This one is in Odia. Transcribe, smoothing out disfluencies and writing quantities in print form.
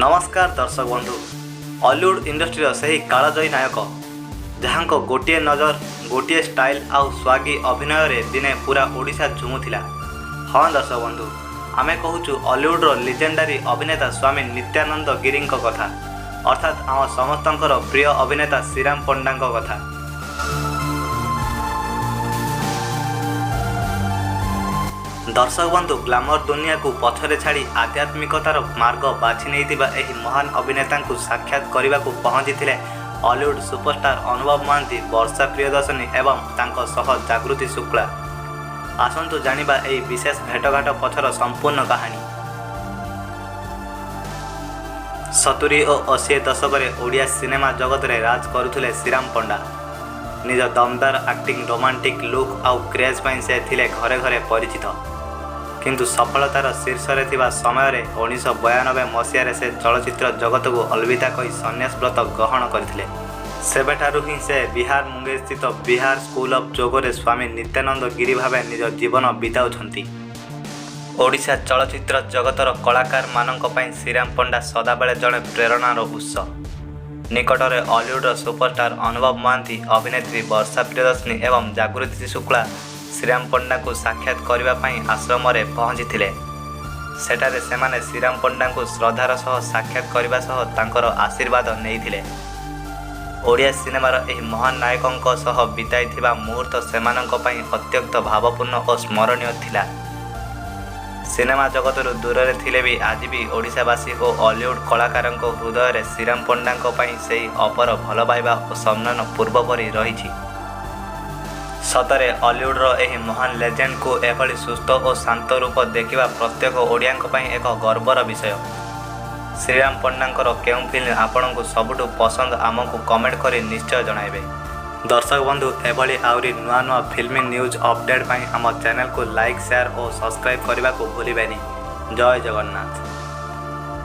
ନମସ୍କାର ଦର୍ଶକ ବନ୍ଧୁ। ଅଲିଉଡ଼ ଇଣ୍ଡଷ୍ଟ୍ରିର ସେହି କାଳଜୟୀ ନାୟକ, ଯାହାଙ୍କ ଗୋଟିଏ ନଜର, ଗୋଟିଏ ଷ୍ଟାଇଲ୍ ଆଉ ସ୍ୱାଗୀ ଅଭିନୟରେ ଦିନେ ପୁରା ଓଡ଼ିଶା ଝୁମୁଥିଲା। ହଁ ଦର୍ଶକ ବନ୍ଧୁ, ଆମେ କହୁଛୁ ଅଲିଉଡ଼ର ଲିଜେଣ୍ଡାରୀ ଅଭିନେତା ସ୍ୱାମୀ ନିତ୍ୟାନନ୍ଦ ଗିରିଙ୍କ କଥା, ଅର୍ଥାତ୍ ଆମ ସମସ୍ତଙ୍କର ପ୍ରିୟ ଅଭିନେତା ଶ୍ରୀରାମ ପଣ୍ଡାଙ୍କ କଥା। ଦର୍ଶକ ବନ୍ଧୁ, ଗ୍ଲାମର ଦୁନିଆକୁ ପଛରେ ଛାଡ଼ି ଆଧ୍ୟାତ୍ମିକତାର ମାର୍ଗ ବାଛି ନେଇଥିବା ଏହି ମହାନ ଅଭିନେତାଙ୍କୁ ସାକ୍ଷାତ କରିବାକୁ ପହଞ୍ଚିଥିଲେ ଅଲିଉଡ଼ ସୁପରଷ୍ଟାର ଅନୁଭବ ମହାନ୍ତି, ବର୍ଷା ପ୍ରିୟଦର୍ଶିନୀ ଏବଂ ତାଙ୍କ ସହ ଜାଗୃତି ଶୁକ୍ଳା। ଆସନ୍ତୁ ଜାଣିବା ଏହି ବିଶେଷ ଭେଟଘାଟ ପଛର ସମ୍ପୂର୍ଣ୍ଣ କାହାଣୀ। 70 ଓ 80 ଦଶକରେ ଓଡ଼ିଆ ସିନେମା ଜଗତରେ ରାଜ କରୁଥିଲେ ଶ୍ରୀରାମ ପଣ୍ଡା। ନିଜ ଦମଦାର ଆକ୍ଟିଂ, ରୋମାଣ୍ଟିକ୍ ଲୁକ୍ ଆଉ କ୍ରେଜ୍ ପାଇଁ ସେ ଥିଲେ ଘରେ ଘରେ ପରିଚିତ। କିନ୍ତୁ ସଫଳତାର ଶୀର୍ଷରେ ଥିବା ସମୟରେ 1992 ମସିହାରେ ସେ ଚଳଚ୍ଚିତ୍ର ଜଗତକୁ ଅଲବିଦା କହି ସନ୍ନ୍ୟାସ ବ୍ରତ ଗ୍ରହଣ କରିଥିଲେ। ସେବେଠାରୁ ହିଁ ସେ ବିହାର ମୁଙ୍ଗେରସ୍ଥିତ ବିହାର ସ୍କୁଲ ଅଫ୍ ଯୋଗରେ ସ୍ୱାମୀ ନିତ୍ୟାନନ୍ଦ ଗିରି ଭାବେ ନିଜ ଜୀବନ ବିତାଉଛନ୍ତି। ଓଡ଼ିଶା ଚଳଚ୍ଚିତ୍ର ଜଗତର କଳାକାରମାନଙ୍କ ପାଇଁ ଶ୍ରୀରାମ ପଣ୍ଡା ସଦାବେଳେ ଜଣେ ପ୍ରେରଣାର ଉତ୍ସ। ନିକଟରେ ଅଲିଉଡ଼ର ସୁପରଷ୍ଟାର ଅନୁଭବ ମହାନ୍ତି, ଅଭିନେତ୍ରୀ ବର୍ଷା ପ୍ରିୟଦର୍ଶିନୀ ଏବଂ ଜାଗୃତି ଶୁକ୍ଳା ଶ୍ରୀରାମ ପଣ୍ଡାଙ୍କୁ ସାକ୍ଷାତ କରିବା ପାଇଁ ଆଶ୍ରମରେ ପହଞ୍ଚିଥିଲେ। ସେଠାରେ ସେମାନେ ଶ୍ରୀରାମ ପଣ୍ଡାଙ୍କୁ ଶ୍ରଦ୍ଧାର ସହ ସାକ୍ଷାତ କରିବା ସହ ତାଙ୍କର ଆଶୀର୍ବାଦ ନେଇଥିଲେ। ଓଡ଼ିଆ ସିନେମାର ଏହି ମହାନ ନାୟକଙ୍କ ସହ ବିତାଇଥିବା ମୁହୂର୍ତ୍ତ ସେମାନଙ୍କ ପାଇଁ ଅତ୍ୟନ୍ତ ଭାବପୂର୍ଣ୍ଣ ଓ ସ୍ମରଣୀୟ ଥିଲା। ସିନେମା ଜଗତରୁ ଦୂରରେ ଥିଲେ ବି ଆଜି ବି ଓଡ଼ିଶାବାସୀ ଓ ଅଲିଉଡ଼ କଳାକାରଙ୍କ ହୃଦୟରେ ଶ୍ରୀରାମ ପଣ୍ଡାଙ୍କ ପାଇଁ ସେହି ଅପାର ଭଲପାଇବା ଓ ସମ୍ମାନ ପୂର୍ବପରି ରହିଛି। ସତରେ ଅଲିଉଡ଼ର ଏହି ମହାନ ଲେଜେଣ୍ଡଙ୍କୁ ଏଭଳି ସୁସ୍ଥ ଓ ଶାନ୍ତ ରୂପ ଦେଖିବା ପ୍ରତ୍ୟେକ ଓଡ଼ିଆଙ୍କ ପାଇଁ ଏକ ଗର୍ବର ବିଷୟ। ଶ୍ରୀରାମ ପଣ୍ଡାଙ୍କର କେଉଁ ଫିଲ୍ମ ଆପଣଙ୍କୁ ସବୁଠୁ ପସନ୍ଦ, ଆମକୁ କମେଣ୍ଟ କରି ନିଶ୍ଚୟ ଜଣାଇବେ। ଦର୍ଶକ ବନ୍ଧୁ, ଏଭଳି ଆହୁରି ନୂଆ ନୂଆ ଫିଲ୍ମ ନ୍ୟୁଜ୍ ଅପଡେଟ୍ ପାଇଁ ଆମ ଚ୍ୟାନେଲକୁ ଲାଇକ୍, ସେୟାର ଓ ସବସ୍କ୍ରାଇବ୍ କରିବାକୁ ଭୁଲିବେନି। ଜୟ ଜଗନ୍ନାଥ।